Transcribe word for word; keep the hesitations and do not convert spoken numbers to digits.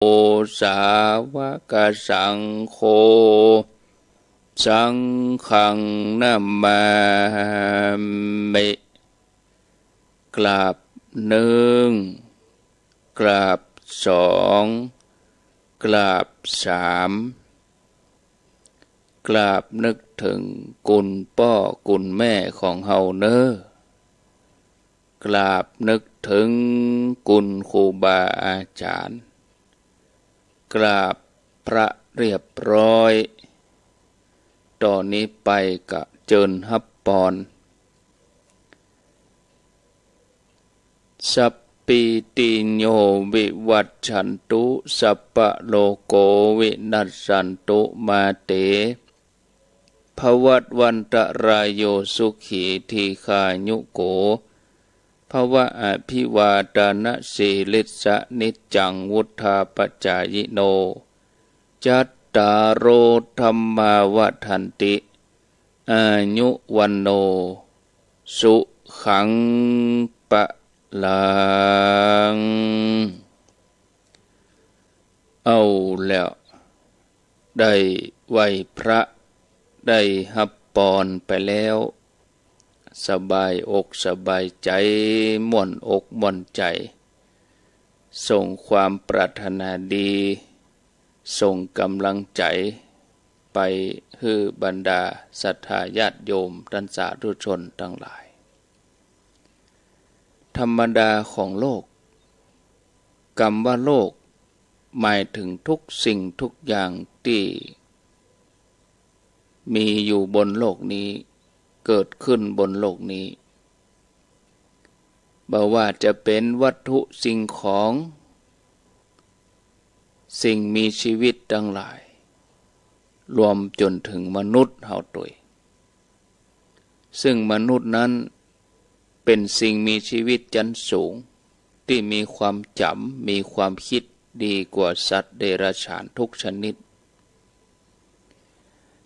สาวกสังโฆ สังฆังนะมามิ กราบนึ่ง กราบสอง กราบสาม กราบนึกเถิงกุณป้อกุณแม่ของเฮาเน่อ กราบนึกเถิงกุณครูบาอาจ๋ารย์ กราบพระเรียบร้อย ต่อนี้ไปก็เจิญฮับปอน สัพพีติโยวิวัชชันตุ สัพพะโรโกวินัสสันตุ มาเต ภวัตวันตะราโย สุขีทีฆายุโก ภวะ อภิวาทะนะสีลิสสะ นิจจังวุฑฒาปะจายิโน จัตตาโรธัมมาวัฑฒันติ อายุวัณโณ สุขัง พะลัง เอาแล้ว ได้ไหว้พระ ได้ฮับปอนไปแล้ว สบายอกสบายใจ๋ ม่วนอกม่วนใจ๋ ส่งความปรารถนาดี ส่งก๋ำลังใจ๋ ไปหื้อบรรดาศรัทธาญาติโยมต้านสาธุชนตังหลาย ธรรมดาของโลก กำว่าโลก หมายเถิงทุกสิ่งทุกอย่างตี้มีอยู่บนโลกนี้ เกิดขึ้นบนโลกนี้ บ่ว่าจะเป๋นวัตถุสิ่งของ สิ่งมีชีวิตตังหลาย รวมจ๋นเถิงมนุษย์เฮาตวย ซึ่งมนุษย์นั้นเป๋นสิ่งมีชีวิตจั๊นสูง ตี้มีความจ๋ำ มีความกึ๊ดดีกว่าสัตว์เดรัจฉานทุกชนิด